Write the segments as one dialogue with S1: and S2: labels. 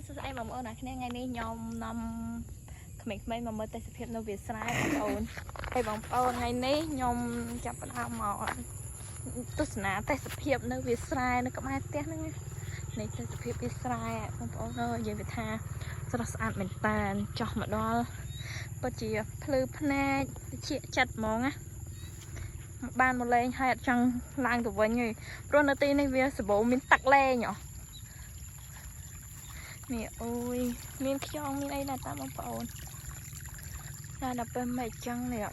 S1: សួស្តីបងប្អូនអ្នកគ្នាថ្ងៃនេះខ្ញុំនាំក្មេងៗមកមើលទេសភាពនៅវាលស្រែបងប្អូនហើយបងប្អូនថ្ងៃនេះខ្ញុំចាប់ផ្ដើមមកទស្សនាទេសភាពនៅវាលស្រែនៅក្បែរផ្ទះហ្នឹងណានេះទេសភាពវាលស្រែបងប្អូនអើយនិយាយវាថាស្រស់ស្អាតមែនតើចោះមកដល់ពិតជាភ្លឺភ្នែកត្រចៀកចិត្តហ្មងណាបានមកលេងហើយអត់ចង់ឡើងទៅវិញទេព្រោះនៅទីនេះវាសម្បូរមានទឹកលេងហ៎ នេះអូយមានខ្យងមានអីដែរតាបងប្អូនតែដល់ពេលមិនចឹងនេះ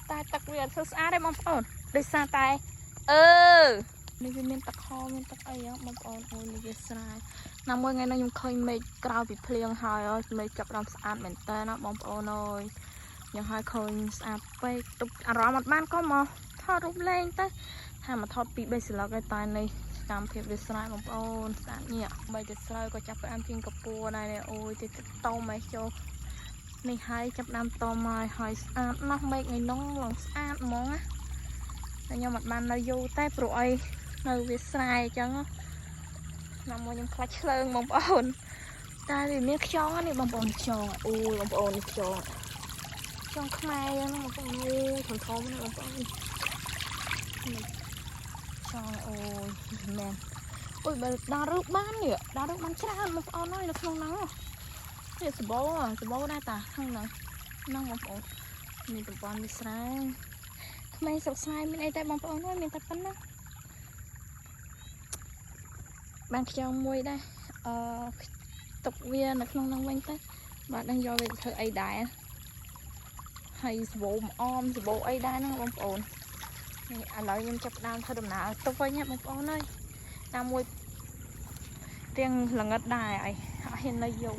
S1: តែទឹកវាអត់សូវស្អាតទេបងប្អូនដោយសារតែអឺនេះវាមានទឹកខមានទឹកអីហ៎បងប្អូនអូយនេះវាស្រាយណាមួយថ្ងៃនេះខ្ញុំឃើញមេឃក្រោយពីភ្លៀងហើយអើយមេឃចាប់ផ្ដើមស្អាតមែនតើណាបងប្អូនអើយខ្ញុំហើយឃើញស្អាតពេកទុកអារម្មណ៍អត់បានក៏មកថតរូបលេងទៅថាមកថតពី3ស្លឹកឯតែនេះ តាមភាពវាស្រែបងប្អូនស្អាតញាក់បីតែស្រូវក៏ចាប់ផ្ដើមជាងកពួរដែរនេះអូយតិចតមឯចូលនេះហើយចាប់ផ្ដើមតមហើយហើយស្អាតណាស់មេឃថ្ងៃនោះឡើងស្អាតហ្មងណាតែខ្ញុំអត់បាននៅយូរតែព្រោះអីនៅវាស្រែអញ្ចឹងណាមួយខ្ញុំខ្លាចឆ្លើងបងប្អូនតែវាមានខ្យងនេះបងប្អូនខ្យងអូយបងប្អូននេះខ្យងខ្យងខ្មែរហ្នឹងបងប្អូនអូយធំធំណាបងប្អូននេះខ្យងអូយមែន អូយបើដល់រូបបាននេះដល់រូបបានច្រើនបងប្អូនអើយនៅក្នុងហ្នឹងនេះសបោសបោដែរតាហ្នឹងហ្នឹងហ្នឹងបងប្អូនមានតំបន់នេះស្រែក្មេងស្រុកស្រែមានអីតែបងប្អូនអើយមានតែប៉ុណ្ណាបានខ្យងមួយដែរអឺទុកវានៅក្នុងហ្នឹងវិញទៅបាទដឹងយកវាទៅធ្វើអីដែរហើយសបោអមសបោអីដែរហ្នឹងបងប្អូននេះឥឡូវខ្ញុំចាប់ផ្ដើមធ្វើដំណើរទៅវិញណាបងប្អូនអើយតាមមួយ ទៀងល្ងិតដែរអីអត់ហ៊ាននៅយូរ